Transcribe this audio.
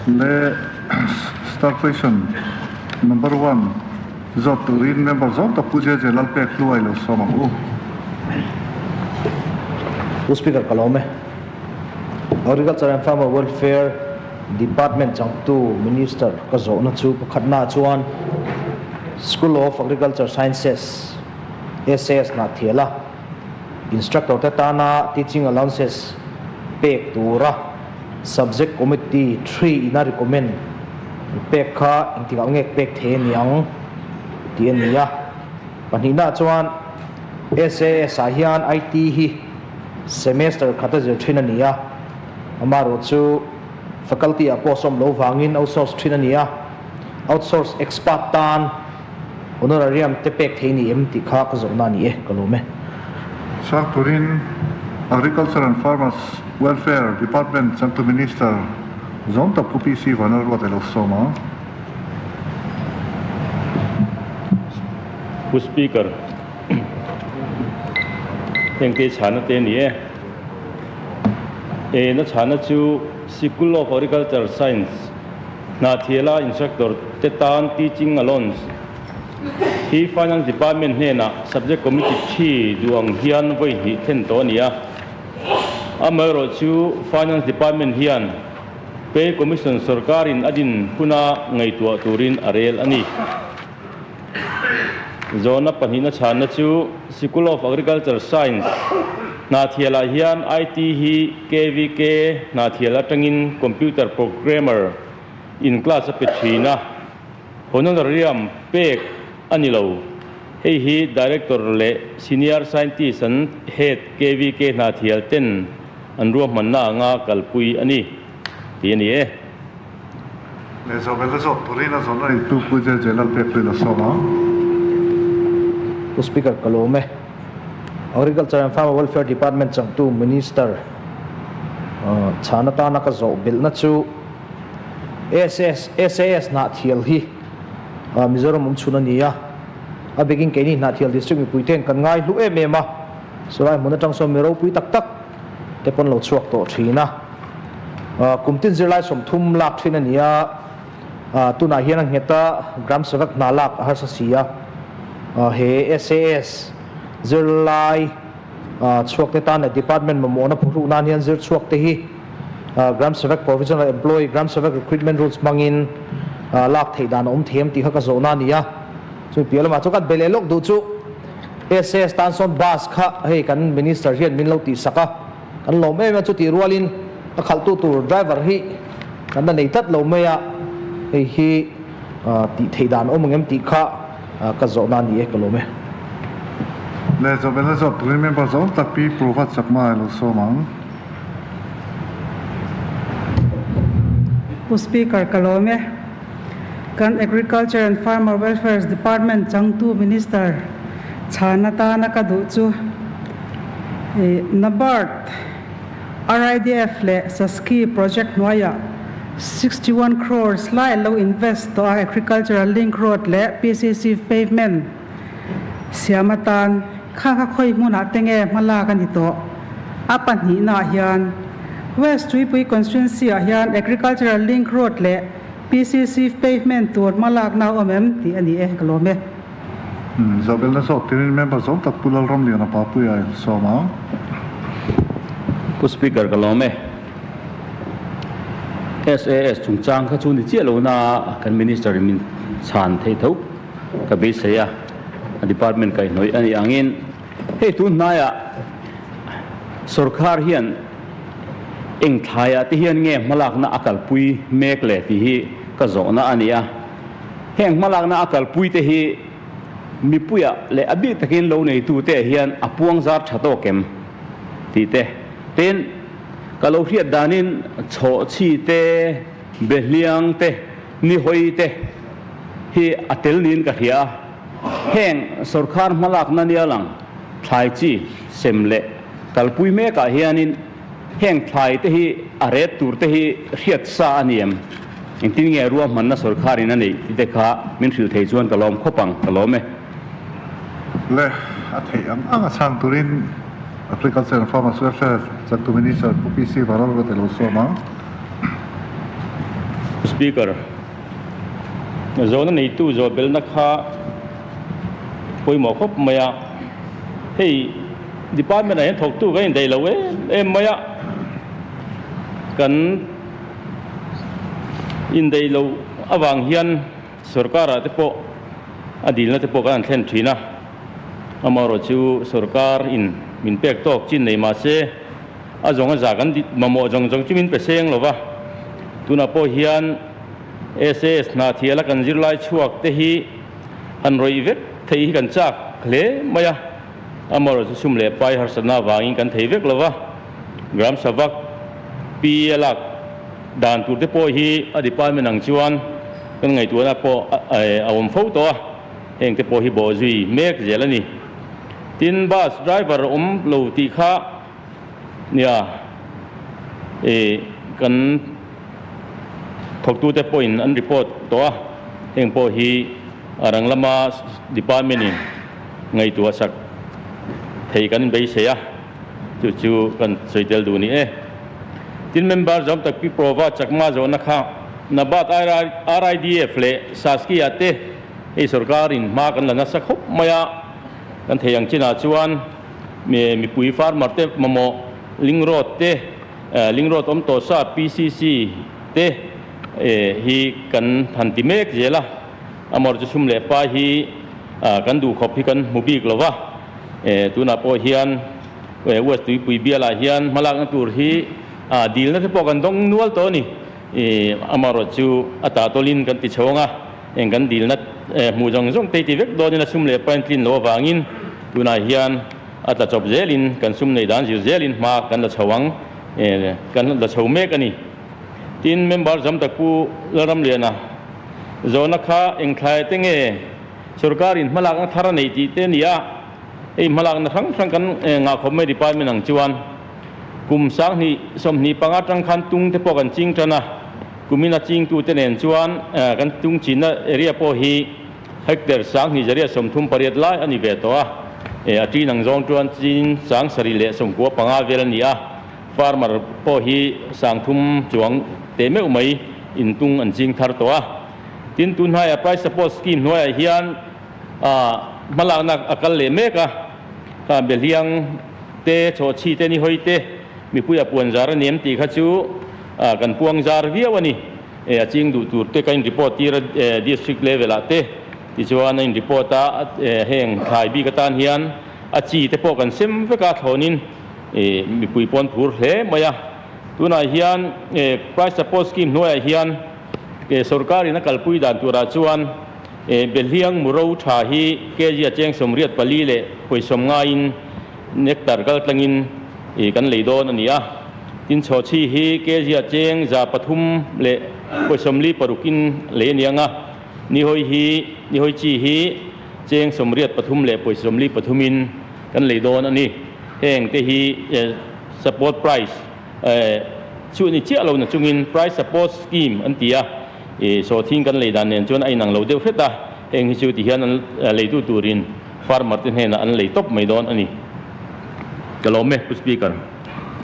Le Star question number one zawt turin member zawng tak Pu JJ Lalpek hluai lo sawm ang u. Pu Speaker ka lawm e. Agriculture and Farmer Welfare Department changtu Minister ka zawhna chu pakhatna chuan School of Agriculture Sciences, SAS, hna thial a, Instructor te tana teaching allowances pek tura Subject Committee three ina recommend pek kha engtikah nge pek thei a ni ang tih a ni a. Pahnihnaah chuan SAS ah hian IT hi semester khat a zir thin a ni a, amaherawh chu faculty ah pawh sawm lo vangin outsource thin a ni a, outsource expert tan Honorarium te pek thei ni em tih kha ka zawhna a ni e, ka lawm e. Chhak turin Agriculture and Farmers Welfare Department changtu Minister zawng tak Pu PC Vanlalruat a lo sawm a. Pu Speaker, heng te chhana te a ni e. E na chhana chu Sikul of Agriculture Science, Hnahthiala instructor te tan teaching allowance hi Finance Department hnenah Subject Committee thi duh ang hian vawi hnih thlen tawh a ni a. Amaherawhchu Finance Department hian Pay Commission sorkarin a din huna ngaihtuah turin a rel a ni. Zawhna pahnihna chhanna chu Sikul of Agriculture Science Hnahthialah hian IT hi KVK Hnahthial atangin Computer Programmer in class a pe thin a, honorarium pek a ni lo. Hei hi Director leh Senior Scientist an Head KVK Hnahthial ten an ruahmanna anga kalpui a ni tih a ni e. Leh zawh belh zawk turin a zawhna nei tu Pu JJ Lalpekhlui la sawm ang. Pu Speaker ka lawm e. Agriculture and Farmer Welfare Department changtu Minister chhan atana ka zawh belhna chu SAS SAS Hnahthial hi Mizoram awm chhun a ni a, a bikin keini Hnahthial District mipuite'n kan ngai hlu em em a, chulai hmun atang sawn mi ropui tak tak te pawn lo chhuak tawh thin a. Kum tin zirlai 30 lak thin a ni a, tunah hian a nghet a, Gram Sevak hna lak a harsa si a, he SAS zirlai chhuak te tan leh department mamawhna phuhruh nan hian zir chhuak te hi Gram Sevak Provisional Employee, Gram Sevak Recruitment Rules hmangin lak theih dan a awm thei em tih kha ka zawhna a ni a. Chumi piah lamah chuan kan be leh lawk duh chu SAS tan sawn bus kha hei kan Minister hian min lo tihsak a. Kan lawm em a, chutih rualin a khalhtu tur driver hi kan la nei tlat lo mai a, hei hi tih theih dan awm ang em tih kha ka zawhna a ni e, ka lawm e. Le Zawbela zawt turin member zawng tak Pi Provat Chakma a lo sawm ang. Pu Speaker ka lawm e. Kan Agriculture and Farmer Welfare Department changtu Minister chhan atana ka duh chu NABARD, RIDF leh SASCI project hnuaiah 61 crores lai an lo invest tawh a, Agricultural Link Road leh PCC pavement siam atan kha kha khawi hmunah te nge hmalak a ni tawh. A pahnihnaah hian West Tuipui Constituency ah hian Agricultural Link Road leh PCC pavement tur hmalakna a awm em tih a ni e, ka lawm e. Zawhbelna zawk tirin member zawng tak Pu Lalramliana Papuia in sawm ang. Pu Speaker ka lawm e. SAS chungchang kha chu ni chiah lo na kan Minister in min chhan theih tho ka beisei a, a department kaihhnawih a nih angin hei tun hnaiah sorkar hian Eng thlaiah te hian nge hmalakna a kalpui mek le tih hi ka zawhna a ni a. Heng hmalakna a kalpui te hi mipuiah leh a bik takin lo neitute hian a puang zar tha tawk em tih te. Tin, ka lo hriat danin chhawhchhi te, behliang te, nihawi te hi a tel niin ka hria a. Heng sorkar hmalakna nia lang thlai chi sem leh kalpui mekah hianin heng thlai te hi a ret tur te hi hriat sa a ni em? Engtin nge ruahmanna sorkarin a neih tih te kha min hrilh thei chuan ka lawm khawp ang, ka lawm e. Le, a theih ang ang a chhang turin Agriculture and Farmers Welfare changtu Minister Pu PC Varol ka ti lo sawm ang. Speaker, Zawhna neitu zawh belhna kha pawimawh khawp mai a, hei department ah hian thawktu kan indaih lo em em mai a, kan indaih loh avang hian sorkar ah te pawh a dilna te pawh kan han thlen thin a, amaherawh chu sorkar in min pek tawk chin nei mahse a zawng a za kan mamawh zawng zawng chu min pe seng lo va, tunah pawh hian SAS hna thiala kan zirlai chhuak te hi han rawih vek thei hi kan chak hle mai a, amaherawh chu sum leh pai harsatna avangin kan thei vek lo va, Gram Savak pi a lak dan tur te pawh hi a department ang chuan kan ngaihtuahna pawh a awm fo tawh a, heng te pawh hi bawh zui mek zel a ni. Tin, bus driver awm lo tih kha nia ih kan thawktute pawhin an report tawh a, heng pawh hi a rang lama department in ngaihtuah sak thei kan inbeisei a, chu chu kan sawi tel duh ni e. Tin, member zawm tak Pi Prova Chakma zawhna kha Nabat RIDF leh Saskia te hei sorkar in hma kan la nasa khawp mai a, kan thei ang chinah chuan mipui farmer te mamawh link road te, link road awm tawh sa PCC te hi kan han ti mek zel a, amawr chu sum leh pai hi kan duh khawp hi kan hmu bik lo va, tunah pawh hian West Tuipui bialah hian hmalakna tur hi dilna te pawh kan dawng nual tawh a ni, amaherawh chu a tahtawlin kan ti chho ang a. Eng kan dilna hmuh zawng zawng te ti vek dawnin a sum leh pain tlin loh avangin tunah hian a tla chawp zelin kan sum nei dan zir zelin hma kan la chho ang, kan la chho mek a ni. Tin, member zam tak Pu Lalramliana zawhna kha eng thlai te nge sorkarin hmalakna thar a neih tih te a ni a, hei hmalakna hrang hrang kan ngah khawp mai department ang chuan kum 2025 atang khan tung te pawh kan ching tan a. Kumina chingtute nen chuan kan tungchinna area pawh hi hectare 2838 lai a ni ve tawh a, a ṭin ang zawng chuan chin 7595 vel a ni a, farmer pawh hi 3000 chuang teh meuh mai in tung an ching thar tawh a. Tin, tun hnaia Price Support Scheme hnuaiah hian hmalakna a kal leh mek a, kha Behliang te, Chhawhchhi te, Nihawi te, Mipuia puan zar a ni em tih kha chu kan puang zar viau a ni. A ching duh tur te ka in report tir a district level ah te tichuan a in report a, heng thlai bik atan hian a chi te pawh kan sem vek a thlawnin mipui pawn phur hle mai a. Tunah hian price support scheme hnuaiah hian sorkarin a kalpui dan turah chuan Behliang Muro tha hi kg a cheng 84 leh pawisa ngaiin Nectar kal tlangin ih kan lei dawn a ni a, tin chhawchhi hi kg a cheng 346 in lei a ni ang a, nihawi hi nihawi chi hi cheng 83.43 in kan lei dawn a ni. Heng te hi support price chu ni chiah lo na chungin price support scheme an ti a, ih sawhthing kan lei dan nen chuan a inang lo deuh hret a, heng hi chu ti hian an leitu turin Farmer te hnenah an lei tawp mai dawn a ni. Ka lawm e, Pu Speaker.